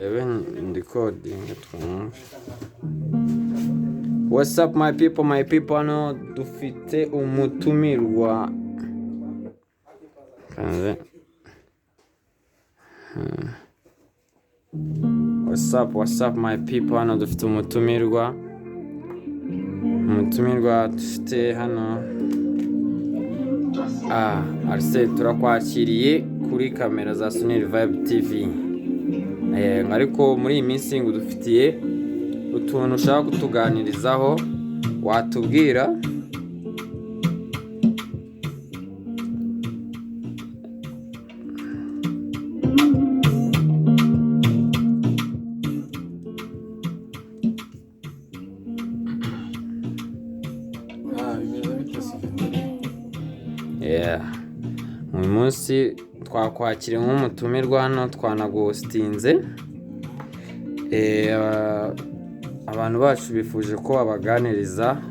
Rebe ndikodinga twumve. What's up my people, my people, hano dufite umutumirwa. Kanze. What's up my people, hano dufite umutumirwa. Umutumirwa dufite hano. Arsene, turakwakiriye kuri kamera za Sunil Vibe TV. Ariko muri iyi minsi ngo dufitiye utuntu ushaka kutuganirizaho, watubwira? Bimeze bite se? Yeah. Uyu munsi twakwakiriye nk'umutumirwa hano, twanagositinze. Abantu bacu bifuje ko wabaganiriza.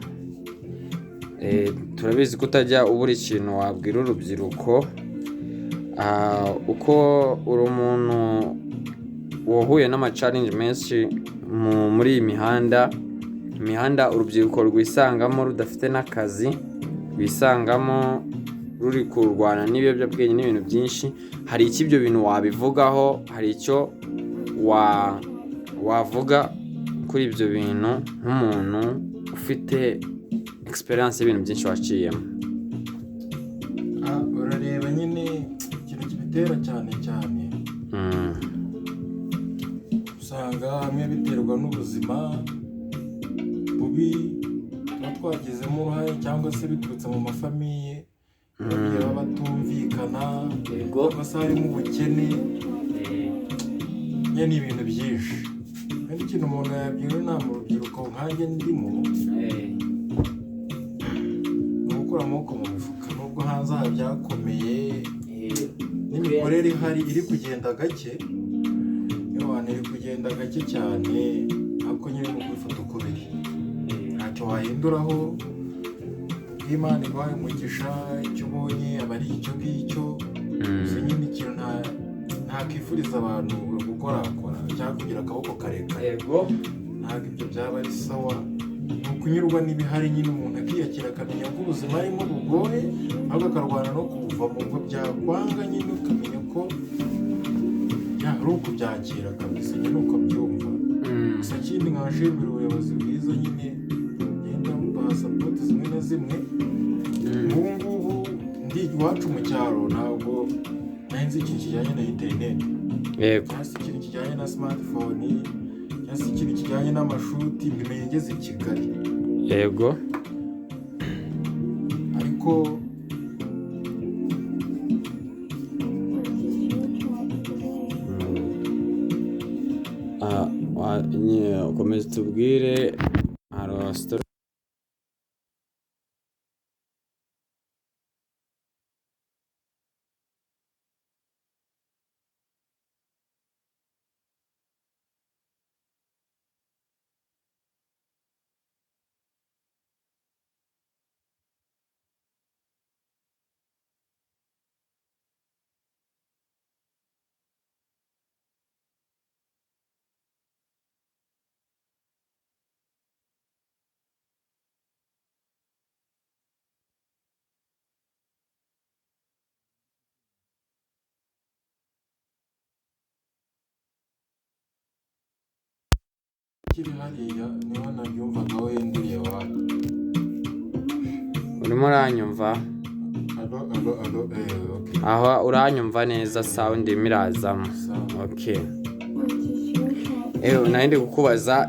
Turabizi ko utajya ubura ikintu wabwira urubyiruko. Uko uri umuntu wahuye n'ama-challenge menshi muri iyi mihanda, imihanda urubyiruko rwisangamo rudafite n'akazi, rwisangamo ruri kurwana n'ibiyobyabwenge n'ibintu byinshi. Hari icyo ibyo bintu wabivugaho? Hari icyo wavuga kuri ibyo bintu nk'umuntu ufite experience y'ibintu byinshi waciyemo? Urareba nyine ikintu kibitera cyane cyane, usanga hamwe biterwa n'ubuzima bubi tuba twagizemo uruhare, cyangwa se biturutse mu mafamiye, ababyeyi baba batumvikana, cyangwa se harimo ubukene, nyine ni ibintu byinshi. Kandi ikintu umuntu yabwira inama urubyiruko nkanjye ndimo, ni ugukura amaboko mu mifuka, nubwo hanze aha byakomeye, n'imikorere ihari iri kugenda gake, yewe iri kugenda gake cyane, ariko nyine ni ukubifata uko biri, ntacyo wahinduraho. Imana iguhaye umugisha, icyo ubonye aba ari icyo ngicyo. Gusa nyine ikintu ntakwifuriza abantu gukorakora cyangwa kugira akaboko karekare, ntabwo ibyo byaba ari sawa. Ni ukunyurwa n'ibihari nyine, umuntu akiyakira, akamenya ko ubuzima arimo bugoye, ahubwo akarwana no kubuvamo. Ubwo byakwanga nyine ukamenya ko ari ukubyakira kabisa, nyine uko abyumva. Gusa ikindi nkashimira ubuyobozi bwiza nyine, bugenda bubaha support zimwe na zimwe. Ubu ngubu ndi iwacu mu cyaro, ntabwo nari nzi ikintu kijyanye na interineti, cyangwa se ikintu kijyanye na smartphone, cyangwa se ikintu kijyanye n'amashuti, mbimenye ngeze i Kigali. Ariko Nyine ukomeze tubwire, hari story. Kiri hariya niho nabyumvaga wenduriye wapi. Urimo uranyumva? Allo, allo, allo, okay. Aho uranyumva neza? Sound irimo irazamo? Sawa. Okay. Nari ndi kukubaza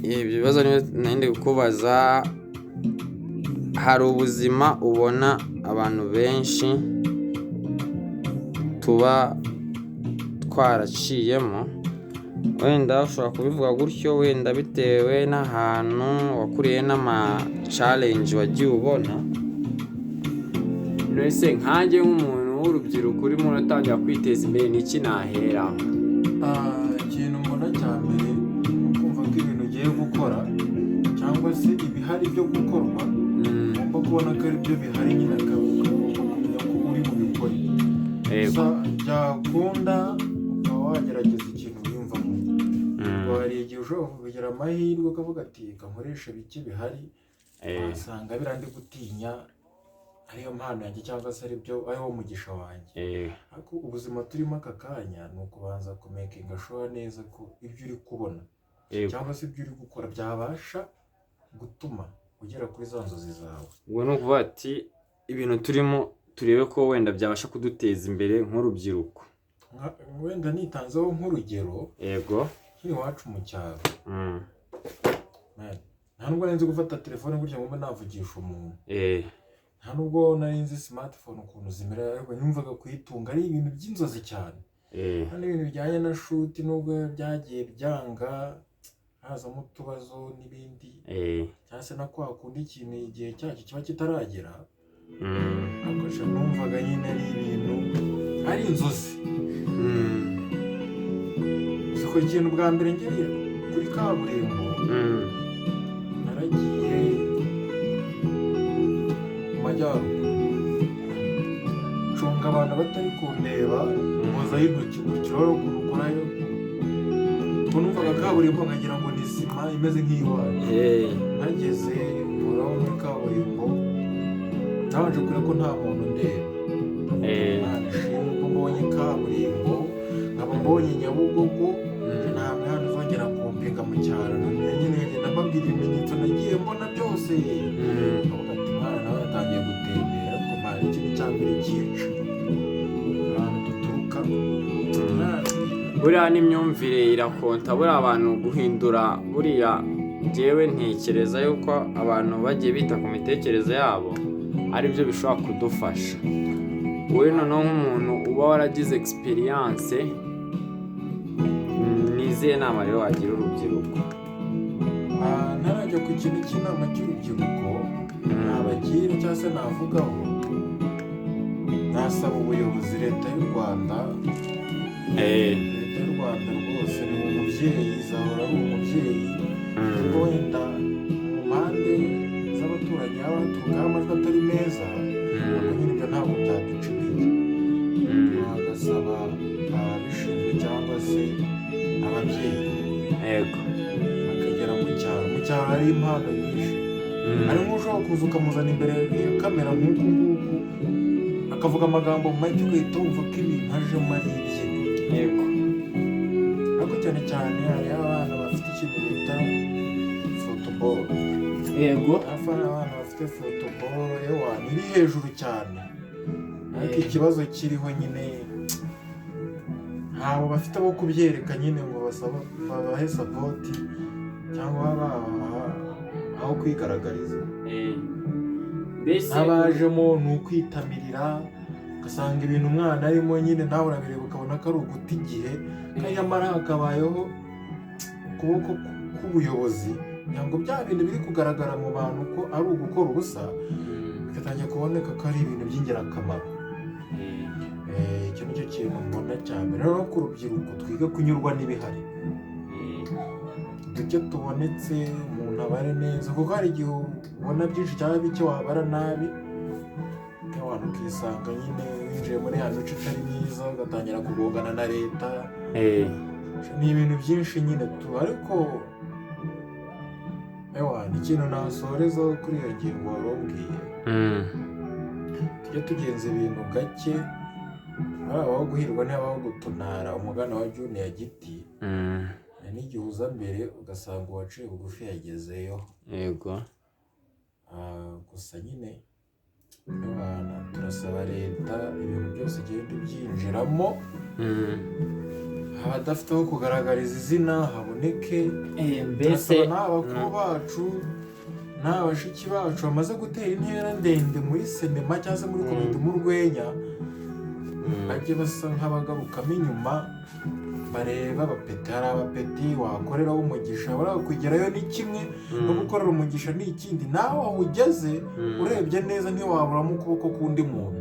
ibyo bibazo, nari ndi kukubaza, hari ubuzima ubona abantu benshi tuba twaraciyemo, wenda ushobora kubivuga gutyo, wenda bitewe n'ahantu wakuriye n'ama challenge wagiye ubona. Mbese nkanjye nk'umuntu w'urubyiruko urimo uratangira kwiteza imbere, ni iki naheraho? Ikintu mbona cya mbere ni ukumva ko ibintu ugiye gukora cyangwa se ibihari byo gukorwa, ugomba kubona ko ari byo bihari nyine, ukagomba kumenya ko uri bubikore. Gusa byakunda ukaba wagerageza ikintu wiyumvamo. Hari igihe ushobora kugira amahirwe ukavuga ati reka nkoreshe bike bihari, wasanga biriya ndi gutinya ariyo mpano yanjye cyangwa se aribyo, ariwo mugisha wanjye. Ariko ubuzima turimo aka kanya ni ukubanza kumakinga sure neza ko ibyo uri kubona cyangwa se ibyo uri gukora byabasha gutuma ugera kuri za nzozi zawe. Ubwo ni ukuvuga ati ibintu turimo turebe ko wenda byabasha kuduteza imbere nk'urubyiruko. Wenda nitanzeho nk'urugero, nkiri iwacu mu cyaro, man, nta nubwo nari nzi gufata telefone gutya ngo mbe navugisha umuntu. Nta nubwo nari nzi smartphone ukuntu zimera, ariko numvaga kuyitunga ari ibintu by'inzozi cyane. Kandi ibintu bijyanye na shoot, nubwo byagiye byanga hazamo utubazo n'ibindi, cyangwa se na kwa kundi ikintu igihe cyacyo kiba kitaragera, ariko sha numvaga nyine ari ibintu, ari inzozi. Uzi ko ikintu bwa mbere ngeriye kuri kaburimbo, naragiye mu majyaruguru, nshunga abantu batari kundeba, mpozaho intoki gutyo, urabona ukuntu ukorayo, ubwo numvaga kaburimbo nkagira ngo ni sima imeze nk'iyiwacu. Nageze nkoraho muri kaburimbo, nabanje kureba ko nta muntu ndeba. Imana ishimwe ubwo mbonye kaburimbo, nkaba mbonye Nyabugogo, nta mwana uzongera kumpinga mu cyaro. Nyine nkagenda mbabwira ibimenyetso nagiye mbona byose. Avuga ati umwana nawe yatangiye gutembera. Ariko mwana, ikintu cya mbere cyica ahantu duturuka. Buriya n'imyumvire irakonta, buriya abantu guhindura, buriya njyewe ntekereza yuko abantu bagiye bita ku mitekerereze yabo aribyo bishobora kudufasha. Wowe noneho nk'umuntu uba waragize experience, ni izihe nama rero wagira urubyiruko? Ntarajya ku kintu cy'inama cy'urubyiruko nabagira cyangwa se navugaho, nasaba ubuyobozi, leta y'u Rwanda. Leta y'u Rwanda rwose ni umubyeyi, izahora ari umubyeyi. Kuko wenda mu mpande z'abaturanyi haba haturukaho amajwi atari meza, ariko nyine ibyo ntabwo byaduca intege. Twagasaba ababishinzwe cyangwa se ababyeyi bakagera mu cyaro. Mu cyaro hari impano nyinshi. Hari nk'ushobora kuza ukamuzana imbere ya kamera nk'uku nguku, akavuga amagambo make, ugahita wumva ko ibintu ajemo ari ibye. Ariko cyane cyane hariho abana bafite ikintu bita football. Hafi hari abana bafite football ewa iri hejuru cyane, ariko ikibazo kiriho nyine ntabwo bafite abo kubyereka nyine ngo basaba babahe support cyangwa babaha aho kwigaragariza. Mbese N'abajemo ni ukwitamirira, ugasanga ibintu umwana arimo nyine nawe urabireba ukabona ko ari uguta igihe, kandi nyamara hakabayeho ukuboko k'ubuyobozi kugira ngo bya bintu biri kugaragara mu bantu ko ari ugukora ubusa, bigatangira kuboneka ko ari ibintu by'ingirakamaro. Icyo nicyo kintu mbona cya mbere. Rero ku rubyiruko, twige kunyurwa n'ibihari, duke tubonetse umuntu abare neza, kuko hari igihe ubona byinshi cyangwa bike wabara nabi, abantu ukisanga nyine winjiye muri ya mico itari myiza, ugatangira kugongana na leta. Ni ibintu byinshi nyine tu, ariko ewa ni ikintu nasorezaho kuri iyo ngingo wari umbwiye. Tujye tugenza ibintu gake, habaho guhirwa ntihabaho gutunara, umugani wa Junior Giti. Hari n'igihe uza mbere ugasanga uwaciye bugufi yagezeyo. Gusa nyine abana turasaba leta ibintu byose igenda ibyinjiramo, abadafite aho kugaragariza izina haboneke. Mbese Turasaba n'abakuru bacu n'abashiki bacu bamaze gutera intera ndende muri sinema cyangwa se muri comedy, mu rwenya, bajye basa nk'abagarukamo inyuma bareba abapeti. Hari abapeti wakoreraho umugisha, buriya kugerayo ni kimwe no gukorera umugisha ni ikindi. Nawe aho ugeze, urebye neza ntiwaburamo ukuboko k'undi muntu,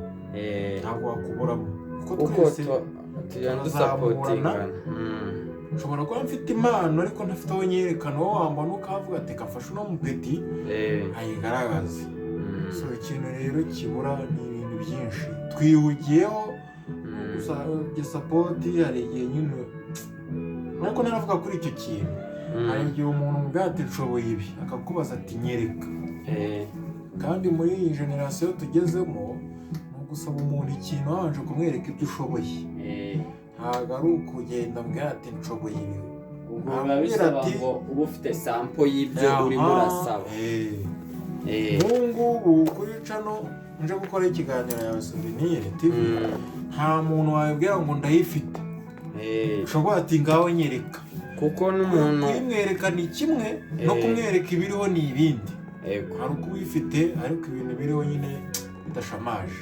ntabwo wakuburamo kuko uko twese tugenda turazamurana. Dusupportingana. Nshobora kuba mfite impano ariko ntafite aho nyerekana, wowe wambona ukavuga ati kafashe uno mupeti ayigaragaze. So ikintu rero kibura ni ibintu byinshi twihugiyeho gusa. Support hari igihe nyine, ariko naravuga kuri icyo kintu. Hari igihe umuntu umubwira ati "Nshoboye ibi", akakubaza ati "Nyereka." Kandi muri iyi generasiyo tugezemo, ni ugusaba umuntu ikintu wabanje kumwereka ibyo ushoboye. Ntabwo ari ukugenda mbwira ati "Nshoboye ibi." Ubwo biba bisaba ngo uba ufite sample y'ibyo urimo urasaba. Nk'ubu ngubu kuri channel nje gukora ikiganiro yawe, Souvenir TV, nta muntu wabibwira ngo ndayifite. Ushobora ati "Ngaho nyereka." Kuko n'umuntu Kuyimwereka ni kimwe, no kumwereka ibiriho ni ibindi. Hari uko uyifite ariko ibintu biriho nyine bidashamaje.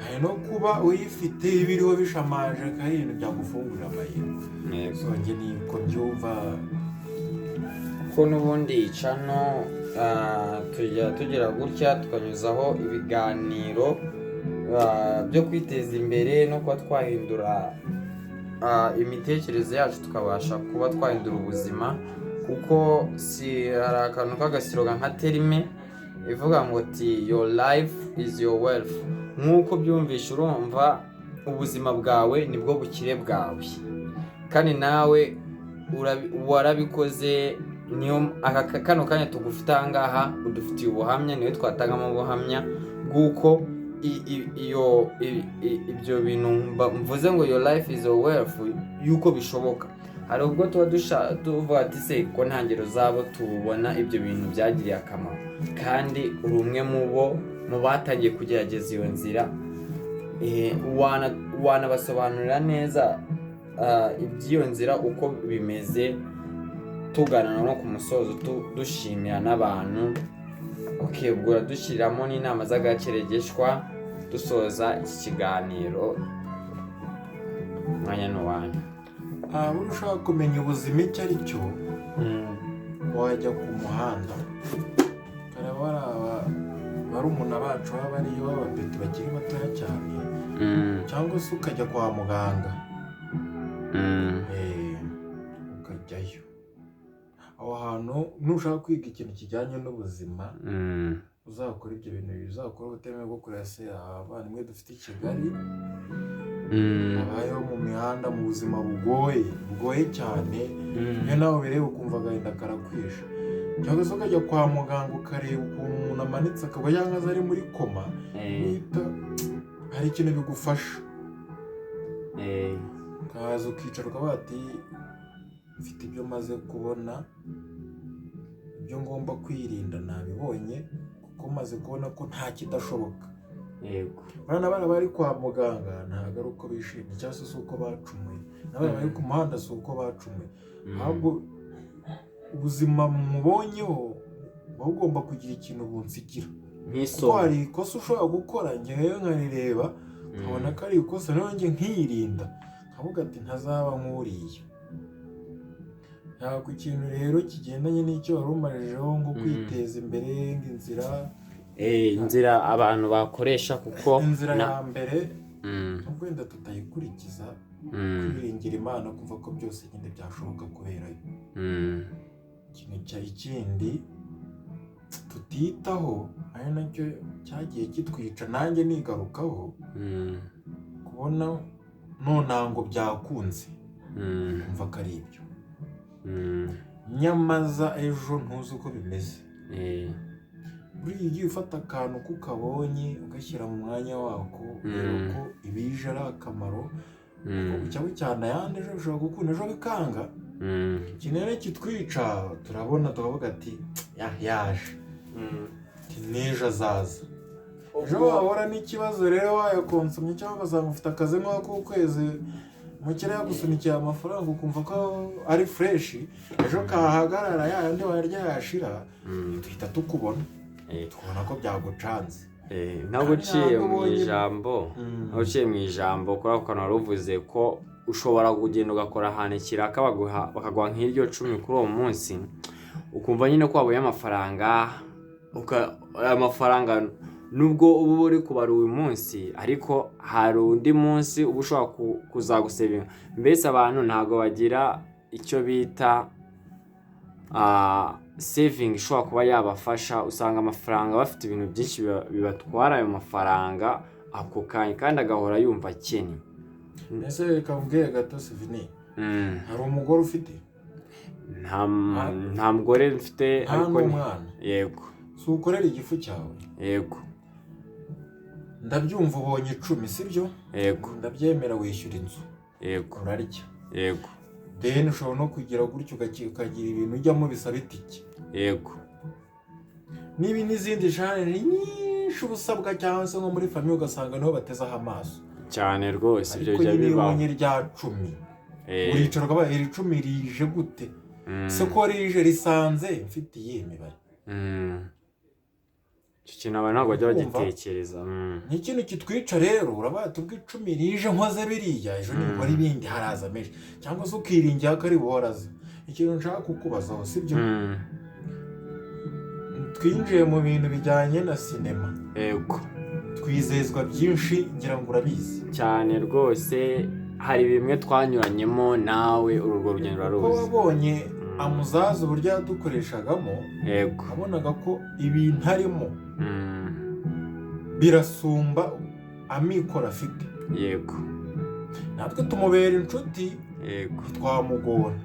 Hari no kuba uyifite ibiriho bishamaje, akaba ari ibintu byagufungurira amayira. So njye niko mbyumva. Ko n'ubundi channel tujya tugira gutya tukanyuzaho ibiganiro byo kwiteza imbere no kuba twahindura imitekerereze yacu, tukabasha kuba twahindura ubuzima, kuko si hari akantu k'agaslogan nka terme ivuga ngo ti "Your life is your wealth". Nk'uko byumvisha, urumva ubuzima bwawe nibwo bukire bwawe, kandi nawe warabikoze. Niyo aka kano kanya tugufite aha ngaha, udufitiye ubuhamya, niwe twatangamo ubuhamya bw'uko iyo ibyo bintu mvuze ngo "Your life is your wealth", yuko bishoboka. Hari ubwo tuba tuvuga ati "Se ko nta ngero zabo tubona ibyo bintu byagiriye akamaro?" Kandi uri umwe mu bo mu batangiye kugerageza iyo nzira. Wanabasobanurira neza iby'iyo nzira uko bimeze, tugana no ku musozo, dushimira n'abantu. Okay, ubwo uradushyiriramo n'inama z'agakeregeshwa dusoza iki kiganiro. Umwanya ni uwanyu. Buriya ushaka kumenya ubuzima icyo ari cyo, wajya ku muhanda ukareba bari barumuna bacu baba bariyo b'abapeti bakiri batoya cyane, cyangwa se ukajya kwa muganga. Ukajyayo aho hantu, nushaka kwiga ikintu kijyanye n'ubuzima, uzakora ibyo bintu bibiri. Uzakora ubutemewe bwo kureba se abavandimwe dufite i Kigali babayeho mu mihanda mu buzima bugoye, bugoye cyane. Iyo nawe ubireba ukumva agahinda karakwishe. Cyangwa se ukajya kwa muganga ukareba ukuntu umuntu amanitse akaba cyangwa se ari muri koma, uhita hari ikintu bigufasha, ukaza ukicara ukavuga ati "Mfite ibyo maze kubona, ibyo ngomba kwirinda nabibonye, kuko maze kubona ko nta kidashoboka." Bariya bana bari kwa muganga ntabwo ari uko bishimye cyangwa se si uko bacumuye, n'abana bari ku muhanda si uko bacumuye, ahubwo ubuzima mubonyeho buba bugomba kugira ikintu bunsigira, kuko Nk'isomo. hari ikosa ushobora gukora, ngewe nkarireba nkabona ko ari ikosa, rero njye nkirinda nkavuga ati "Ntazaba nk'uriya." Ntabwo ikintu rero kigendanye n'icyo wari umarijeho ngo kwiteza imbere, ngo inzira Inzira abantu bakoresha kuko inzira ya mbere, nubwo wenda tutayikurikiza, kwiringira Imana, kumva ko byose nyine byashoboka kubera yo. Ikintu cya ikindi tutitaho, ari nacyo cyagiye kitwica, nanjye nigarukaho, kubona nonango byakunze, kumva ko ari ibyo, nyamaza ejo ntuzi uko bimeze. Buriya ugiye ufata akantu ko ukabonye ugashyira mu mwanya wako, ureba ko ibije ari akamaro, bucya bucyana ayandi, ejo bishobora gukunda, ejo bikanga. Ikintu rero kitwica, turabona tukavuga ati "Ya yaje." Ati "N'ejo azaza." Ejo wahura n'ikibazo rero wayakonsomye, cyangwa ugasanga ufite akazi nk'ak'ukwezi, umukiriya yagusunikiye amafaranga, ukumva ko ari fresh, ejo kahagarara, yayandi warya yashira, duhita tukubona, tukabona ko byagucanze. Ntabwo Kandi uciye ntabwo mu ijambo, ntabwo uciye mu ijambo kuri ako kantu wari uvuze ko ushobora kugenda ugakora ahantu ikiraka, bakaguha nk'iryo 10 kuri uwo munsi, ukumva nyine ko wabonye amafaranga. Aya mafaranga nubwo uba uri kubara uyu munsi, ariko hari undi munsi uba ushobora kuzagusevinga. Mbese abantu ntabwo bagira icyo bita saving ishobora kuba yabafasha. Usanga amafaranga bafite ibintu byinshi bibatwara ayo mafaranga ako kanya, kandi agahora yumva akennye. Ese reka mbwire gato, Sivini, hari umugore ufite? Nta mugore mfite. Nta Ariko n'umwana? Yego. Si ukorera igifu cyawe? Yego. Ndabyumva, ubonye 10, sibyo? Yego. Ndabyemera, wishyura inzu, Yego. urarya. Yego. Then ushobora no kugira gutyo ukagira ibintu ujyamo bisaba itike. Yego. Niba n'izindi challenge nyinshi uba usabwa, cyangwa se nko muri famille ugasanga niho batezeho amaso. Cyane rwose, ibyo Ariko bijya nyine iyo bibaho. ubonye rya 10, uricara ukabaye: "Iri 10 rije gute se, ko rije risanze mfite iyihe mibare?" Icyo kintu abantu ntabwo bajya Kumva? bagitekereza. Ni ikintu kitwica rero. Urabaye tubwo 10 rije nkoze biriya, ejo nikora ibindi haraza menshi, cyangwa se ukiringira ko ari buhoraza. Ikintu nshaka kukubazaho, sibyo? Twinjiye mu bintu bijyanye na sinema, Yego. twizezwa byinshi, ngira ngo urabizi. Cyane rwose, hari bimwe twanyuranyemo nawe, urwo rugendo Kuko uraruzi. wabonye amuzaza uburyo yadukoreshagamo, wabonaga ko ibintu arimo birasumba amikoro afite. Natwe tumubera inshuti, ntitwamugora,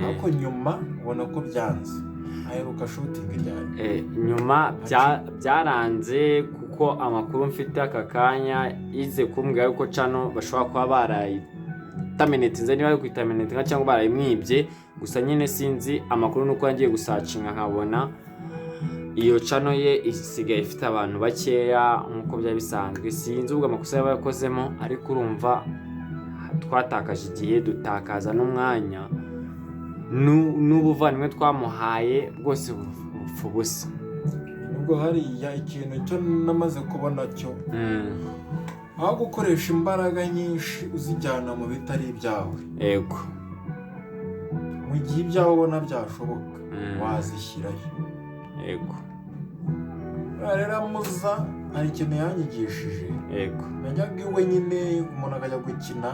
ariko nyuma ubona ko byanze. Aheruka shooting ryari? Nyuma byaranze, kuko amakuru mfite aka kanya ize kumbwira yuko channel bashobora kuba barayitamenetinze, niba bari kuyitamenetinga cyangwa barayimwibye. Gusa nyine sinzi amakuru, nuko yagiye gusearchinga nkabona iyo channel ye isigaye ifite abantu bakeya nk'uko byari bisanzwe. Sinzi ubwo amakosa yaba yakozemo, ariko urumva twatakaje igihe, dutakaza n'umwanya, n'ubuvandimwe twamuhaye bwose bupfa ubusa. Nubwo hariya ikintu cyo namaze kubona cyo, aho gukoresha imbaraga nyinshi uzijyana mu bitari ibyawe, mu gihe ibyawe ubona byashoboka, wazishyirayo. Buriya rero amuza hari ikintu yanyigishije. Najyaga iwe nyine, umuntu akajya gukina,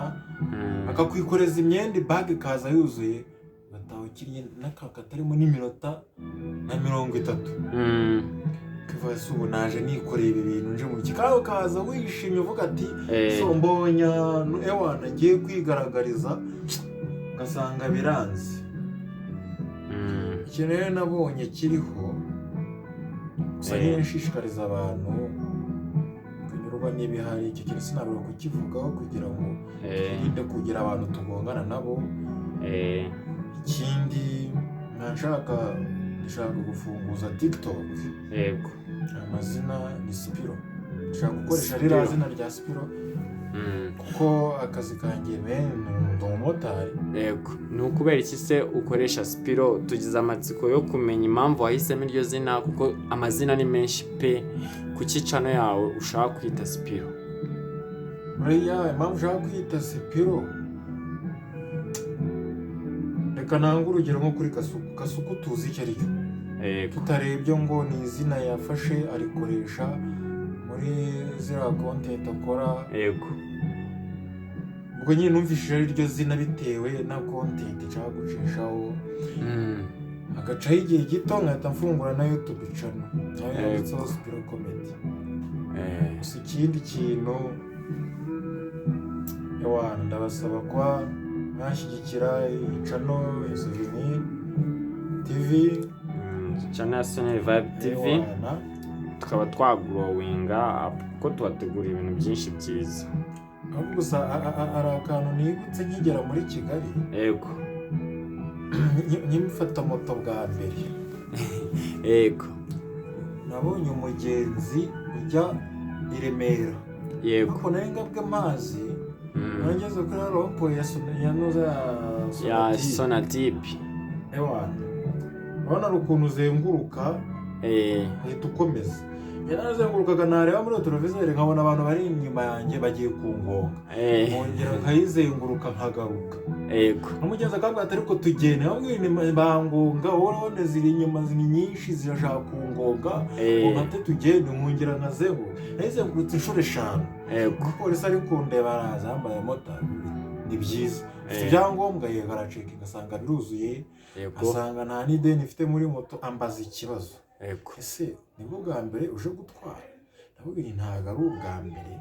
akakwikoreza imyenda, ibag ikaza yuzuye, ugataha ukinnye n'aka katarimo n'iminota na 30, ukivuga: "Se ubu naje nikoreye ibi bintu nje mu ki?" Kandi ukaza wishimye uvuga ati: "So mbonye ahantu ewana ngiye kwigaragariza," ugasanga biranze. Ikintu rero nabonye kiriho gusa, nyine nshishikariza abantu kunyurwa n'ibihari. Icyo kintu sinabura kukivugaho kugira ngo twirinde kugira abantu tugongana nabo. Ikindi ndashaka gufunguza TikTok. Amazina ni Sipiro, ndashaka gukoresha Sipiro. ririya zina rya Sipiro, kuko akazi kanjye bene ndi umumotari. Yego, ni ukubera iki se ukoresha Sipiro? Tugize amatsiko yo kumenya impamvu wahisemo iryo zina, kuko amazina ni menshi pe. Kuki channel yawe ushaka kwita Sipiro? Buriya impamvu ushaka kwita Sipiro, reka ntange urugero nko kuri Kasuku. Kasuku tuzi icyo ari cyo, tutarebye ngo ni izina yafashe arikoresha muri ziriya content akora. Ubwo nyine numvishije ari ryo zina bitewe na content nshaka gucishaho, hagacaho igihe gito nkahita mfungura na YouTube channel nayo yanditseho Sipiro Comedy. Gusa ikindi kintu, ewana, ndabasaba kuba mwashyigikira iyi channel ya Souvenir TV. Channel ya Sonny Vibe TV. Ewana. Tukaba twagrowinga, kuko tubategura ibintu byinshi byiza. Ahubwo gusa hari akantu nibutse nkigera muri Kigali, nkimfata moto bwa mbere, nabonye umugenzi ujya i Remera, ariko nari ngabwe amazi, nageze kuri rond-point ya nuza ya Ya Sonatube. Sonatube. Ewana, urabona hari ukuntu uzenguruka, uhita ukomeza. Yarazengurukaga, nareba muri rétroviseur nkabona abantu bari inyuma yanjye bagiye kungonga, nkongera nkayizenguruka nkagaruka. Umugenzi akambwira ati: "Ariko tugende." Nkabwira nti: "Bangonga wowe, urabona ziri inyuma ni nyinshi, zirashaka kungonga." Ngo nkate tugende, nkongera nkazenguruka. Nayizengurutse inshuro 5. Umupolisi ari kundeba araza yambaye motari, ni byiza, ufite ibyangombwa? Yego. Arachecka agasanga biruzuye, asanga nta n'ideni mfite muri moto, ambaza ikibazo: "Ese nibwo bwa mbere uje gutwara?" Ndamubwira nti: "Ntabwo ari ubwa mbere,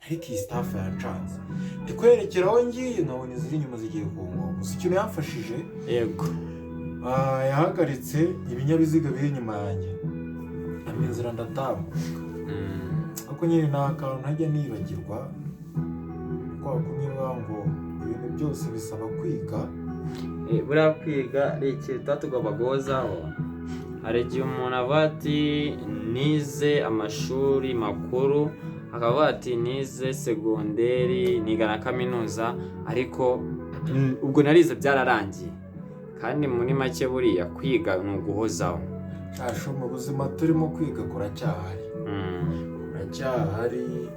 ariko iyi stuff yancanze, ndi kwerekera aho ngiye nkabona iziri inyuma zigiye ku ngongo." Gusa ikintu yamfashije, Yahagaritse ibinyabiziga biri inyuma yanjye, ampa inzira ndatambuka. Ariko nyine ni akantu ntajya nibagirwa, kwa kundi bivuga ngo ibintu byose bisaba kwiga. Buriya kwiga ari ikintu tuba tugomba guhozaho. Hari igihe umuntu avuga ati nize amashuri makuru, akavuga ati nize segonderi, niga na kaminuza, ariko ubwo narize byararangiye. Kandi muri make buriya kwiga ni uguhozaho. Asho mu buzima turimo kwiga kuracyahari. Kuracyahari.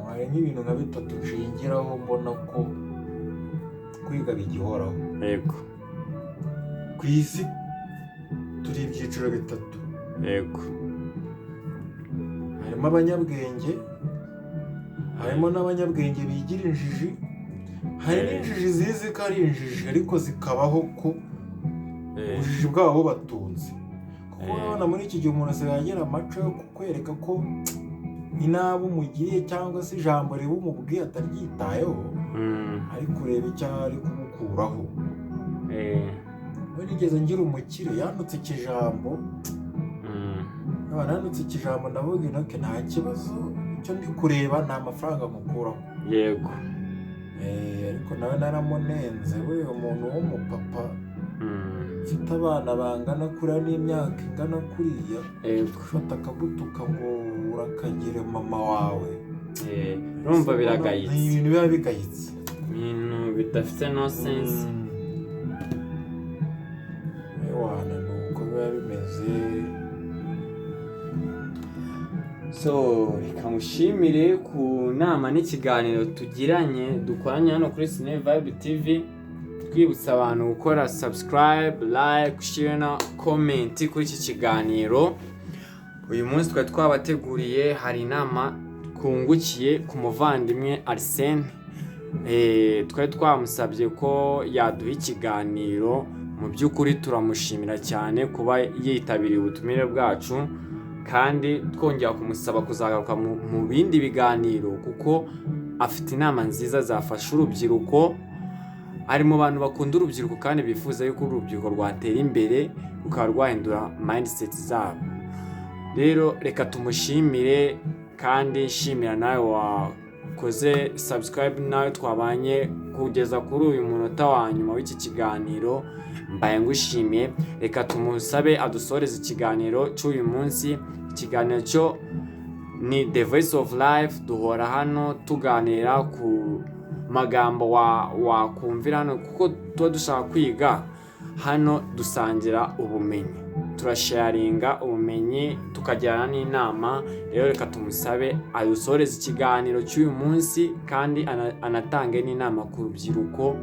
Hari nk'ibintu nka bitatu nshingiraho mbona ko kwiga bigihoraho. Yego. Ku isi turi ibyiciro bitatu. Yego. Harimo abanyabwenge, harimo n'abanyabwenge bigira injiji, hari n'injiji zizi ko ari injiji ariko zikabaho ko ubujiji bwabo batunze. Kuko urabona muri iki gihe umuntu asigaye agira amaco yo kukwereka ko inabi umugiriye cyangwa se ijambo riba umubwiye ataryitayeho, ari kureba icyo ari kumukuraho. We nigeze ngira umukire yandutse ikijambo, nandutse ikijambo ndavuga intoke nta kibazo, icyo ndi kureba ni amafaranga mukuraho. Yego. Ariko nawe naramunenze, buriya umuntu w'umupapa ufite abana bangana kuriya n'imyaka ingana kuriya, ufata akagutuka ngo urakagire mama wawe. Urumva biragayitse. Ni ibintu biba bigayitse. Ibintu bidafite no sense. Ewana ni uko biba bimeze. So reka ngushimire ku nama n'ikiganiro tugiranye dukoranye hano kuri Cine Vibe TV, twibutsa abantu gukora subscribe, like, share na comment kuri iki kiganiro. Uyu munsi twari twabateguriye, hari inama twungukiye ku muvandimwe Arsene. Twari twamusabye ko yaduha ikiganiro, mu by'ukuri turamushimira cyane kuba yitabiriye ubutumire bwacu, kandi twongera kumusaba kuzagaruka mu bindi biganiro kuko afite inama nziza zafasha urubyiruko. Ari mu bantu bakunda urubyiruko kandi bifuza yuko urubyiruko rwatera imbere rukaba rwahindura mindset zabo. Rero reka tumushimire, kandi nshimira nawe wakoze subscribe, nawe twabanye kugeza kuri uyu munota wa nyuma w'iki kiganiro, mbaye ngushimiye. Reka tumusabe adusoreze ikiganiro cy'uyu munsi. Ikiganiro cyo ni The Voice of Life, duhora hano tuganira ku magambo wakumvira hano, kuko tuba dushaka kwiga hano, dusangira ubumenyi, turasharinga ubumenyi, tukagirana n'inama. Rero reka tumusabe adusoreze ikiganiro cy'uyu munsi, kandi anatange n'inama ku rubyiruko.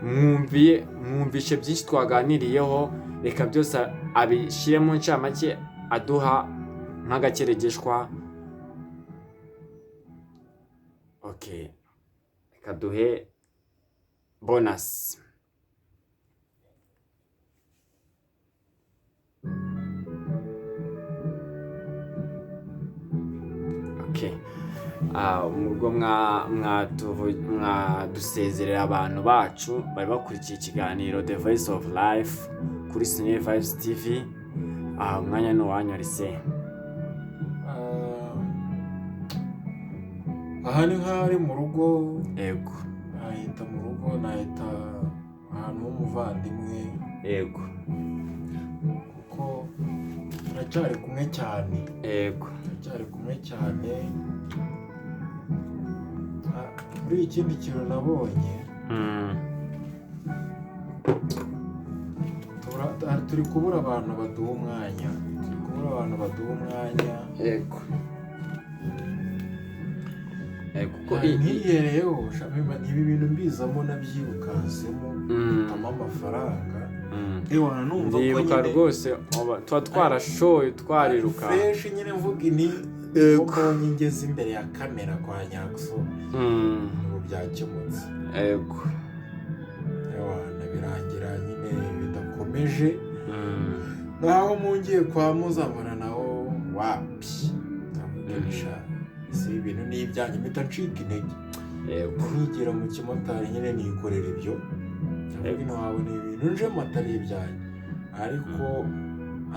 Mwumvishe byinshi twaganiriyeho, reka byose abishyire mu ncamake aduha nk'agakeregeshwa. Okay, reka duhe bonus. Okay. Ubwo mwadusezerera abantu bacu bari bakurikiye ikiganiro The Voice of Life kuri Cine Vibes TV. Umwanya ni uwanyu Arsene. Aha ni nk'aho ari mu rugo. Yego. Nahita mu rugo, nahita ahantu h'umuvandimwe. Yego. Kuko turacyari kumwe cyane. Yego. Turacyari kumwe cyane. Muri ikindi kintu nabonye, turi kubura abantu baduha umwanya. Turi kubura abantu baduha umwanya. Yego. Kuko ntiyereyeho, ibi bintu mbizamo nabyirukansemo, mfitamo amafaranga. Ewana numva ko Ndibuka nyine rwose tuba twarashoye twariruka. Fresh nyine mvuga ini mbonye ngeze imbere ya kamera kwa Nyakso, ubu byakemutse. Yego. Ewana birangira nyine bidakomeje. Naho mungiye kwa muzamura naho wapi. Ndavuga si ibintu ni ibyanjye mpita ncika intege. Yego. Nkigira mu kimotari nyine nikorera ibyo. Ndavuga ntiwabona ibintu njemo atari ibyanjye, ariko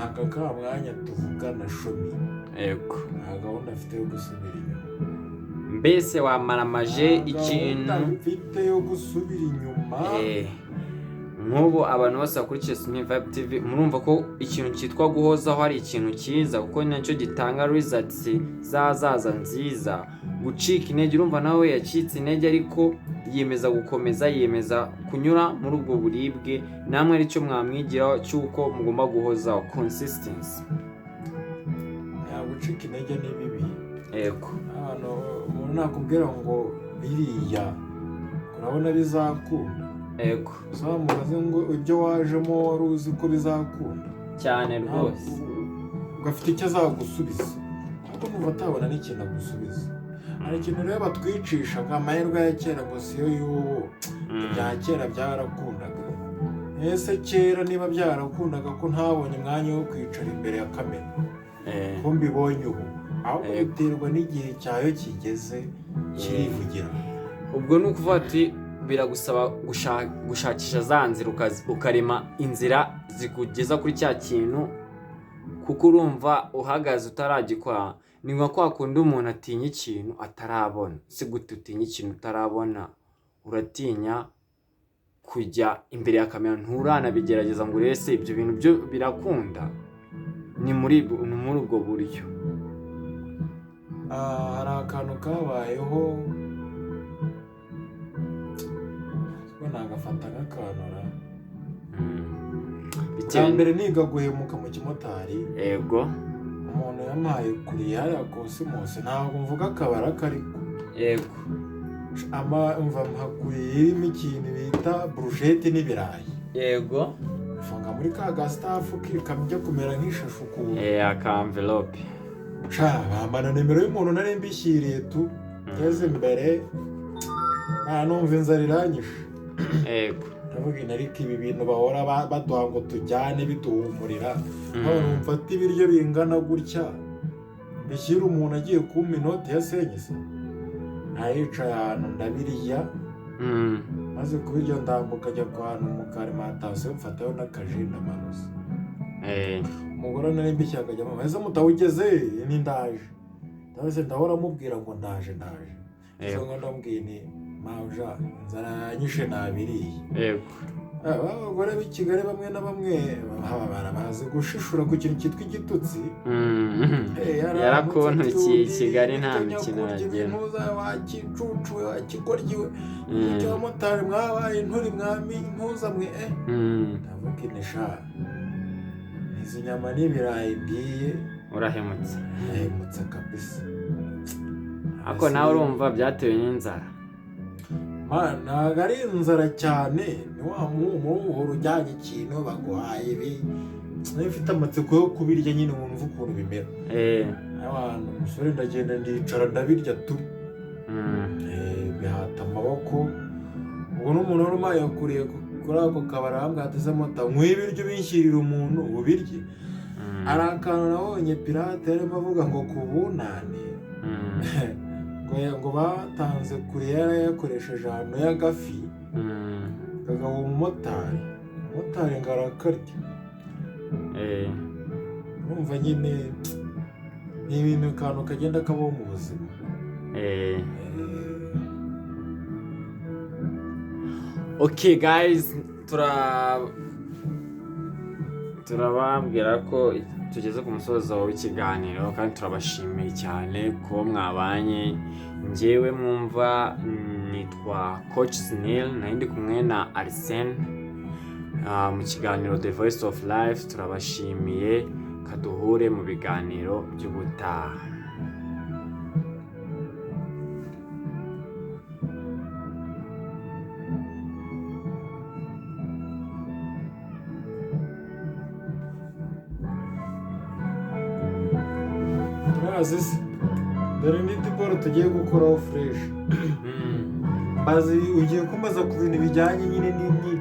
aka ka mwanya tuvugana shomi, nta gahunda afite yo gusubira inyuma. Mbese wamaramaje Nta ikintu gahunda mfite yo gusubira inyuma. Nk'ubu abantu bose bakurikiye Sunny Vibe TV, murumva ko ikintu cyitwa guhozaho ari ikintu cyiza, kuko nacyo gitanga results z'ahazaza nziza. Gucika intege, urumva nawe yacitse intege, ariko yiyemeza gukomeza, yiyemeza kunyura muri ubwo buribwe. Namwe aricyo mwamwigiraho cy'uko mugomba guhozaho, consistency. Ya, gucika intege ni bibi. Abantu, umuntu nakubwira ngo biriya urabona bizakunda, uzamubaze ngo ibyo wajemo wari uzi ko bizakunda? Cyane rwose. Ugafite icyo azagusubiza, ariko numva atabona n'ikintu agusubiza. Hari ikintu rero batwicishaga, amahirwe ya kera ngo siyo y'ubu. Ibya kera byarakundaga. Ese kera niba byarakundaga, ko ntabonye umwanya wo kwicara imbere ya kamera, ko mbibonye ubu? Ahubwo biterwa n'igihe cyayo kigeze, kirivugira. Ubwo ni ukuvuga ati biragusaba gushakisha za nzira, ukarema inzira zikugeza kuri cya kintu, kuko urumva uhagaze utaragikora ni nka kwa kundi umuntu atinya ikintu atarabona. Si gute utinya ikintu utarabona? Uratinya kujya imbere ya kamera, nturanabigerageza ngo urebe se ibyo bintu byo birakunda. Ni muri ubwo buryo. Ah, hari akantu kabayeho, ubwo nagafata nk'akantu ra. Bwa Bitewe mbere niga guhemuka mu kimotari, umuntu yampaye kuriya hariya Cosmos, ntabwo mvuga akabara kariko. Ama mva mpakuriye irimo ikintu bita burusheti n'ibirayi, mfunga muri ka gasitafu kamijya kumera nk'ishashu ukuntu. Aka envelope. Sha, bambana nimero y'umuntu nari mbishyiriye tu, ngeze imbere nta numva inzara iranyishe. Ndavuga inti ariko ibi bintu bahora baduha ngo tujyane biduhumurira, none mfate ibiryo bingana gutya mbishyire umuntu agiye kumpa inoti ya senyise? Nayicaye ahantu ndabirya. Maze kubirya ndambuka ajya ku hantu mu karimantasiyo, mfatayo n'akaji ndamanuza. Umugore nari mbishye akajya mama, ese mutawugeze ni ndaje? Ndabaze, ndahora amubwira ngo ndaje, ndaje. Izo ngo ndamubwiye ni maja, inzara yanyishe nabiriye. Abagore b'i Kigali bamwe na bamwe baba bazi gushishura ku kintu cyitwa igitutsi. Yarakuntukiye i Kigali, nta Yaramutse mikino ati, bagira. "Ntuza wakicucu we, wakigoryi we, icyo abamotari mwabaye inturi mwami ntuza mwe." Ndavuga inti sha, izi nyama n'ibirayi ngiye. Urahemutse. Ndahemutse kabisa. Ariko nawe urumva byatewe n'inzara. Man, ntabwo ari inzara cyane, ni wa muhumuro uhora ujyanye ikintu baguhaye ibi, niba ufite amatsiko yo kubirya nyine wumva ukuntu bimera. Abantu umusore ndagenda ndicara ndabirya tu. Bihata amaboko. Ubwo n'umuntu wari umaye yakuriye kuri ako kabari arambwira ati ese mota nkwiye ibiryo binshyirira umuntu ubirye. Hari akantu nabonye pirate yarimo avuga ngo ku bunani, ngo batanze kure yari yakoresheje ahantu y'agafi, kagaha umumotari, umumotari ngo arakarya. Urumva nyine ni ibintu akantu kagenda kabaho mu buzima. Okay guys, turababwira ko tugeze ku musozo w'ikiganiro, kandi turabashimiye cyane kuba mwabanye. Njyewe mwumva nitwa Coach Snell, nari ndi kumwe na Arsene mu kiganiro The Voice of Life. Turabashimiye, kaduhure mu biganiro by'ubutaha. Turazi se, dore n'indi boro tugiye gukoraho fresh. Mbazi ugiye kumbaza ku bintu bijyanye nyine n'imyidagaduro.